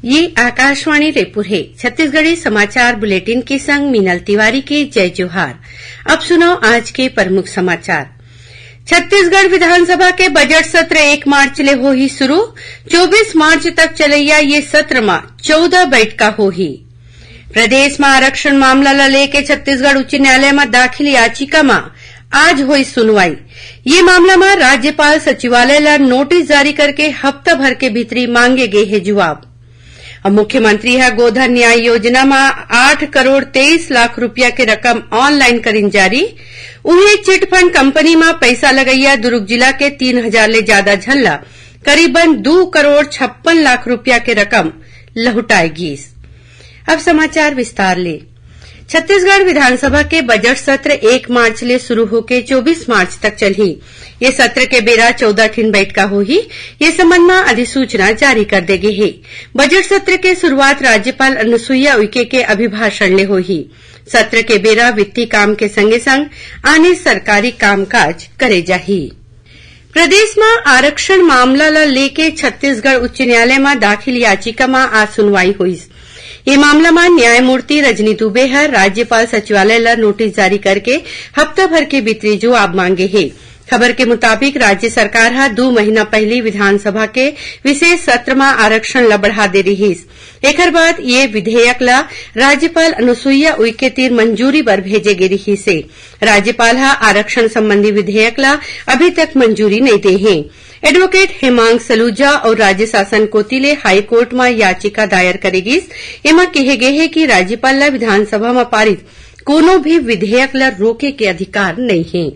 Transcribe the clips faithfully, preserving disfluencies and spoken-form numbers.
ये आकाशवाणी रायपुर हे। छत्तीसगढ़ी समाचार बुलेटिन के संग मीनल तिवारी के जय जोहार। अब सुनव आज के प्रमुख समाचार। छत्तीसगढ़ विधानसभा के बजट सत्र एक मार्च ले होही शुरू। चौबीस मार्च तक चलइया ये सत्र म चौदह बैठका होही। प्रदेश म आरक्षण मामला ल लेके छत्तीसगढ़ उच्च न्यायालय म दाखिल याचिका म आज होई सुनवाई। ये मामला म राज्यपाल सचिवालय ल नोटिस जारी करके हफ्ता भर के भीतरी मांगे गे हे जुवाब। अब मुख्यमंत्री ह गोधन न्याय योजना म आठ करोड़ तेईस लाख रुपया के रकम ऑनलाइन करिन जारी। उहें चिट फंड कंपनी म पैसा लगइया दुर्ग जिला के तीन हजार ले जादा झन ल करीबन दू करोड़ छप्पन लाख रुपया के रकम लहुटाए गीस। अब समाचार विस्तार ले। छत्तीसगढ़ विधानसभा के बजट सत्र एक मार्च ले शुरू होके चौबीस मार्च तक चलही। ये सत्र के बेरा चौदह ठिन बैठका होही। ये संबंध म अधिसूचना जारी कर दे गे हे। बजट सत्र के शुरुआत राज्यपाल अनुसुईया उइके के अभिभाषण ले होही। सत्र के बेरा वित्तीय काम के संगे संग आने सरकारी कामकाज करे जाही। प्रदेश म आरक्षण मामला ल लेके छत्तीसगढ़ उच्च न्यायालय म दाखिल याचिका म आज सुनवाई होइस। ये मामला म न्यायमूर्ति रजनी दुबे ह राज्यपाल सचिवालय ल नोटिस जारी करके हफ्ता भर के भीतरी जवाब मांगे हे। खबर के मुताबिक, राज्य सरकार ह दू महीना पहिली विधानसभा के विशेष सत्र म आरक्षण ल बढ़ा दे रिहिस। एखर बाद ये विधेयक ल राज्यपाल अनुसुईया उइके तीर मंजूरी बर भेजे गे रिहिस हे। राज्यपाल ह आरक्षण संबंधी विधेयक ल अभी तक मंजूरी नइ दे हे। एडवोकेट हेमांग सलूजा अउ राज्य शासन कोति ले हाईकोर्ट म याचिका दायर करे गिस। एमा केहे गे हे कि राज्यपाल ल विधानसभा म पारित कोनो भी विधेयक ल रोके के अधिकार नइ हे।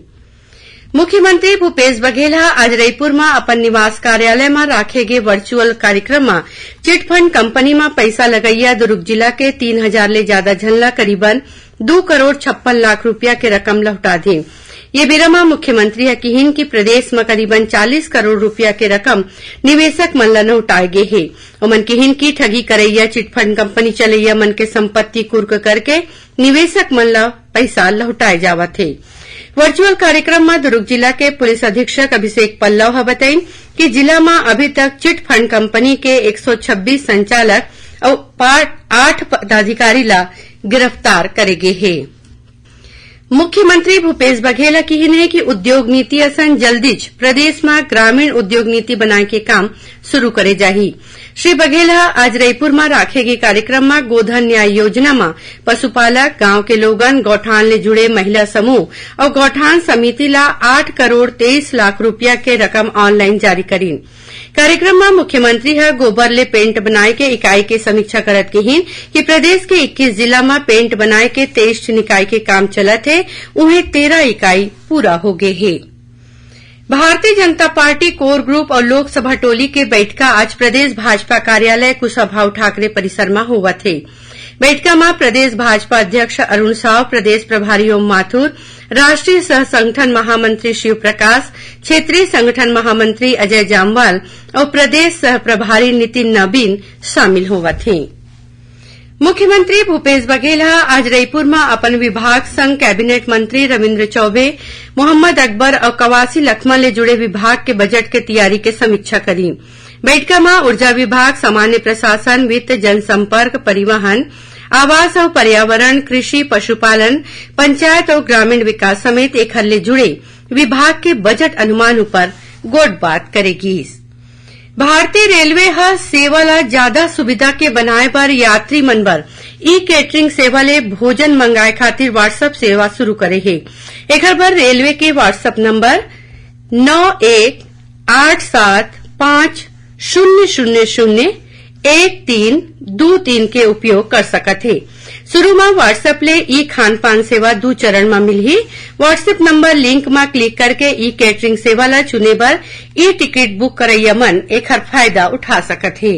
मुख्यमंत्री भूपेश बघेल ह आज रईपुर म अपन निवास कार्यालय म राखे गे वर्चुअल कार्यक्रम म चिटफंड कंपनी म पइसा लगइया दुर्ग जिला के तीन हजार ले जादा झन ल करीबन दू करोड़ छप्पन लाख रुपया के रकम लहुटा दीन। ये बेरा म मुख्यमंत्री ह किहीन कि प्रदेश म करीबन चालीस करोड़ रुपया के रकम निवेशक मन ल लहुटाए गे हे। ओमन किहीन कि ठगी करइया चिटफंड कंपनी चलइया मन के संपत्ति कुर्क करके निवेशक मन ल पइसा लहुटाए जावत हे। वर्चुअल कार्यक्रम म दुर्ग जिला के पुलिस अधीक्षक अभिषेक पल्लव ह बतइन कि जिला म अभी तक चिटफंड कंपनी के एक सौ छब्बीस संचालक अउ पा-, आठ पदाधिकारी ल गिरफ्तार करे गे हे। मुख्यमंत्री भूपेश बघेल ह किहीन हे कि उद्योग नीति असन जल्दीच प्रदेश म ग्रामीण उद्योग नीति बनाए के काम शुरू करे जाही। श्री बघेल ह आज रईपुर म राखे गे कार्यक्रम म गोधन न्याय योजना म पशुपालक, गांव के लोगन, गौठान ले जुड़े महिला समूह अउ गौठान समिति ल आठ करोड़ तेईस लाख रुपया के रकम ऑनलाइन जारी करीन। कार्यक्रम म मुख्यमंत्री ह गोबर ले पेंट बनाए के इकाई के समीक्षा करत किहीन कि प्रदेश के इक्कीस जिला म पेंट बनाए के तेईस ठिन इकाई के काम चलत हे, उहें तेरह इकाई पूरा हो गे हे। भारतीय जनता पार्टी कोर ग्रुप अउ लोकसभा टोली के बइठका आज प्रदेश भाजपा कार्यालय कुशाभाऊ ठाकरे परिसर म होवत हे। बइठका म प्रदेश भाजपा अध्यक्ष अरुण साव, प्रदेश प्रभारी ओम माथुर, राष्ट्रीय सह संगठन महामंत्री शिव प्रकाश, क्षेत्रीय संगठन महामंत्री अजय जामवाल अउ प्रदेश सह प्रभारी नितिन नबीन शामिल होवत हें। मुख्यमंत्री भूपेश बघेल ह आज रईपुर म अपन विभाग संग कैबिनेट मंत्री रविंद्र चौबे, मोहम्मद अकबर अउ कवासी लखमा ले जुड़े विभाग के बजट के तियारी के समीक्षा करीन। बइठका म ऊर्जा विभाग, सामान्य प्रशासन, वित्त, जनसंपर्क, परिवहन, आवास अउ पर्यावरण, कृषि, पशुपालन, पंचायत अउ ग्रामीण विकास समेत एखर ले जुड़े विभाग के बजट अनुमान उपर गोठबात करे गीस। भारतीय रेलवे ह सेवा ल जादा सुविधा के बनाए बर यात्री मन बर ई-केटरिंग सेवा ले भोजन मंगाए खातिर WhatsApp सेवा शुरू करे हे। एखर बर रेलवे के WhatsApp नंबर नौ एक आठ सात पाँच शून्य शून्य शून्य एक तीन दू तीन के उपयोग कर सकत हे। शुरू म WhatsApp ले ई खान-पान सेवा दू चरण म मिलही। WhatsApp नंबर लिंक म क्लिक करके ई-केटरिंग सेवा ल चुने बर ई-टिकट बुक करइया मन एखर फायदा उठा सकत हे।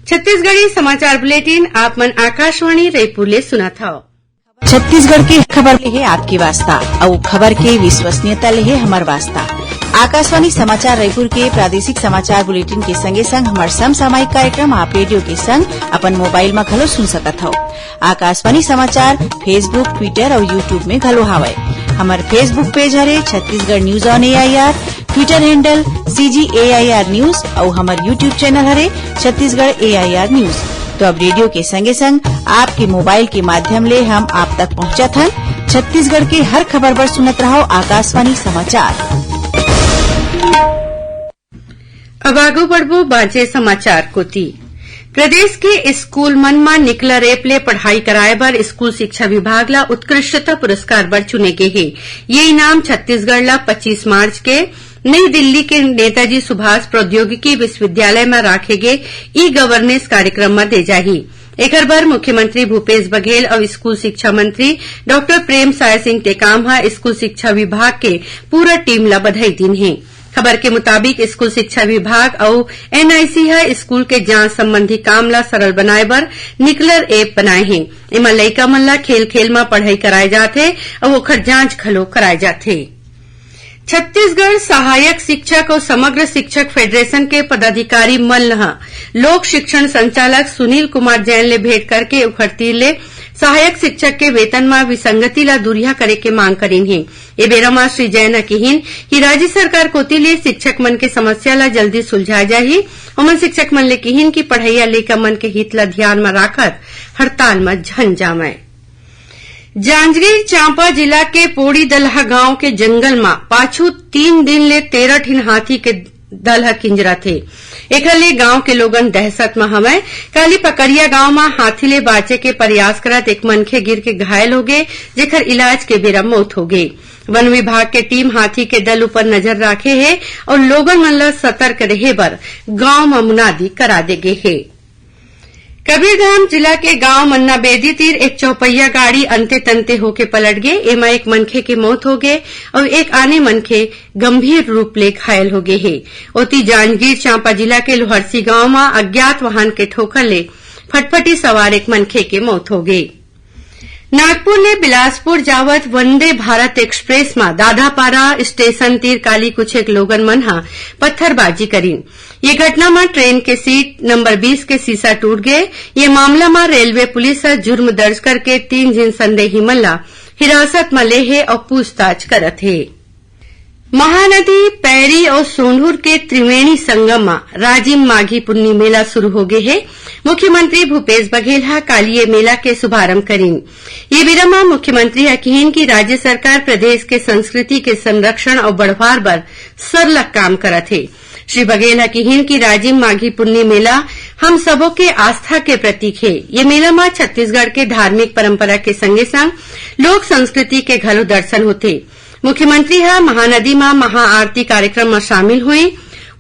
छत्तीसगढ़ी समाचार बुलेटिन आप मन आकाशवाणी रईपुर ले सुनत हव। छत्तीसगढ़ के खबर ले हे आपके वास्ता, अउ खबर के विश्वसनीयता ले हे हमर वास्ता। आकाशवाणी समाचार रायपुर के प्रादेशिक समाचार बुलेटिन के संगे संग हमर समसामयिक कार्यक्रम आप रेडियो के संग अपन मोबाइल म घलो सुन सकत हव। आकाशवाणी समाचार Facebook, Twitter अउ YouTube में घलो हावय। हमर Facebook पेज हरे Chhattisgarh News on AIR। Twitter handle C G A I R News अउ हमर YouTube channel हरे Chhattisgarh A I R News। तो अब रेडियो के संगे संग आपके मोबाइल के माध्यम ले हम आप तक पहुंचत हन। छत्तीसगढ़ के हर खबर बर सुनत रहव आकाशवाणी समाचार। अब आगू बढ़बो बांचे समाचार कोति। प्रदेश के स्कूल मन म निकलर ऐप ले पढ़ाई कराए बर स्कूल शिक्षा विभाग ला उत्कृष्टता पुरस्कार बर चुने गे हे। ये इनाम छत्तीसगढ़ ला पच्चीस मार्च के नई दिल्ली के नेताजी सुभाष प्रौद्योगिकी विश्वविद्यालय म राखे गे ई गवर्नेंस कार्यक्रम म दे जाही। एकर बर मुख्यमंत्री भूपेश बघेल अउ स्कूल शिक्षा मंत्री डॉक्टर प्रेमसाय सिंह टेकाम ह स्कूल शिक्षा विभाग के पूरा टीम ला बधाई दीन हे। खबर के मुताबिक, स्कूल शिक्षा विभाग अउ N I C ह स्कूल के जांच संबंधी काम ला सरल बनाए बर निकलर ऐप बनाए हे। एमा लइका मन ला खेल-खेल म पढ़ई कराए जाथे अउ ओखर जांच घलो कराए जाथे। छत्तीसगढ़ सहायक शिक्षक अउ समग्र शिक्षक फेडरेशन के पदाधिकारी मन ह लोक शिक्षण संचालक सुनील कुमार जैन ले भेंट करके ओखर तीर ले सहायक शिक्षक के वेतन म विसंगति ला दूरिहा करे के मांग करीन हे। ए बेरा म श्री जैन ह किहीन कि राज्य सरकार कोति ले शिक्षक मन के समस्या ला जल्दी सुलझाए जाही। ओमन शिक्षक मन ले किहीन कि पढ़इया लइका मन के हित ला धियान म राखत हड़ताल म झन जावंय। जांजगीर चांपा जिला के पोड़ीदलहा गांव के जंगल म पाछू तीन दिन ले तेरह ठिन हाथी के दल ह किंजरत हे। एखर ले गांव के लोगन दहशत म हवंय। काली पकड़िया गांव म हाथी ले बांचे के प्रयास करत एक मनखे गिर के घायल होगे, जेखर इलाज के बेरा मौत होगे। वन विभाग के टीम हाथी के दल ऊपर नजर राखे हे अउ लोगन मन ल सतर्क रहे बर गांव म मुनादी करा दे गे हे। कबीरधाम जिला के गांव मन्ना बेदी तीर एक चौपहिया गाड़ी अंते तंते होके पलट गे। एमा एक मनखे के मौत होगे अउ एक आने मनखे गंभीर रूप ले घायल होगे हे। ओती जांजगीर चांपा जिला के लोहरसी गांव म अज्ञात वाहन के ठोकर ले फटफटी सवार एक मनखे के मौत होगे। नागपुर ले बिलासपुर जावत वंदे भारत एक्सप्रेस म दाधापारा स्टेशन तीर काली कुछेक लोगन मन ह पत्थरबाजी करीन। ये घटना म ट्रेन के सीट नंबर बीस के शीशा टूट गे। ये मामला म रेलवे पुलिस ह जुर्म दर्ज करके तीन झिन संदेही मन ला हिरासत म ले हे अउ पूछताछ करत हे। महानदी, पैरी अउ सोंढूर के त्रिवेणी संगम म राजिम माघी पुन्नी मेला शुरू होगे हे। मुख्यमंत्री भूपेश बघेल ह काली ये मेला के शुभारंभ करीन। ये बेरा म मुख्यमंत्री ह किहीन कि राज्य सरकार प्रदेश के संस्कृति के संरक्षण अउ बढ़वार बर सरलग काम करत हे। श्री बघेल ह किहीन कि राजिम माघी पुन्नी मेला हम सबो के आस्था के प्रतीक हे। ये मेला म छत्तीसगढ़ के धार्मिक परंपरा के संगे संग लोक संस्कृति के घलो दर्शन होथे। मुख्यमंत्री ह महानदी म महाआरती कार्यक्रम म शामिल होही।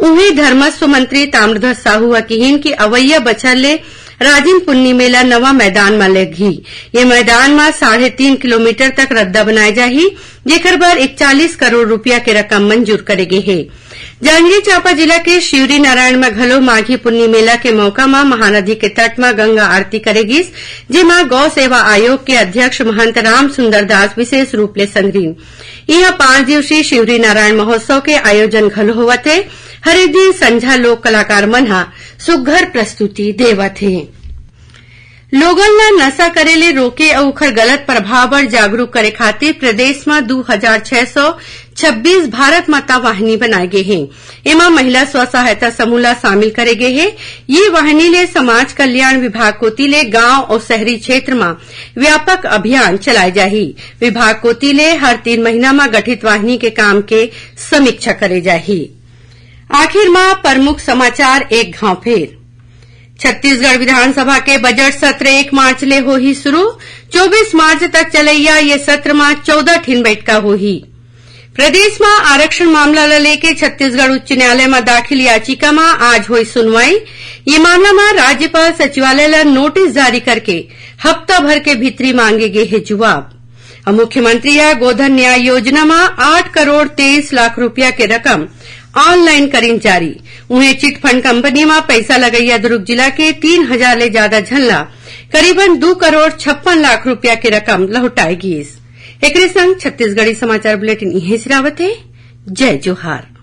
उहें, धर्मस्व मंत्री ताम्रध्वज साहू ह किहीन कि अवइया बछर ले राजिम पुन्नी मेला नवा मैदान म लगही। ये मैदान म साढ़े तीन किलोमीटर तक रद्दा बनाए जाही, जेकर बर इकतालीस करोड़ रुपया के रकम मंजूर करे गे हे। जांजगीर चांपा जिला के शिवरीनारायण म घलो माघी पुन्नी मेला के मौका म महानदी के तट म गंगा आरती करे गिस, जेमा गौ सेवा आयोग के अध्यक्ष महंत राम सुंदर दास विशेष रूप ले संगरीन। इहां पांच दिवसीय शिवरीनारायण महोत्सव के आयोजन घलो होवत हे। हर एक दिन संझा लोक कलाकार मन ह सुघ्घर प्रस्तुति देवत हे। लोगन ल नशा करे ले रोके अउ ओखर गलत प्रभाव बर जागरूक करे खातिर प्रदेश म दू हजार छह सौ छब्बीस भारत माता वाहिनी बनाए गे हे। एमा महिला स्व सहायता समूह ल शामिल करे गे हे। ये वाहिनी ले समाज कल्याण विभाग कोति ले गांव अउ शहरी क्षेत्र म व्यापक अभियान चलाए जाही। विभाग कोति ले हर तीन महीना म गठित वाहिनी के काम के समीक्षा करे जाही। आखिर म प्रमुख समाचार एक घांव फेर। छत्तीसगढ़ विधानसभा के बजट सत्र एक मार्च ले होही शुरू। चौबीस मार्च तक चलइया ये सत्र म चौदह ठिन बइठका होही। प्रदेश म आरक्षण मामला ल लेके छत्तीसगढ़ उच्च न्यायालय म दाखिल याचिका म आज होई सुनवाई। ये मामला म राज्यपाल सचिवालय ल नोटिस जारी करके हफ्ता भर के भीतरी मांगे गे हे जवाब। अब मुख्यमंत्री ह गोधन न्याय योजना म आठ करोड़ तेईस लाख रुपया के रकम ऑनलाइन करीन जारी। उहें, चिटफंड कंपनी म पइसा लगइया दुर्ग जिला के तीन हजार ले जादा झन ला करीबन दू करोड़ छप्पन लाख रुपया के रकम लहुटाए गीस। एकरे संग छत्तीसगढ़ी समाचार बुलेटिन इहें सिरावत हे। जय जोहार।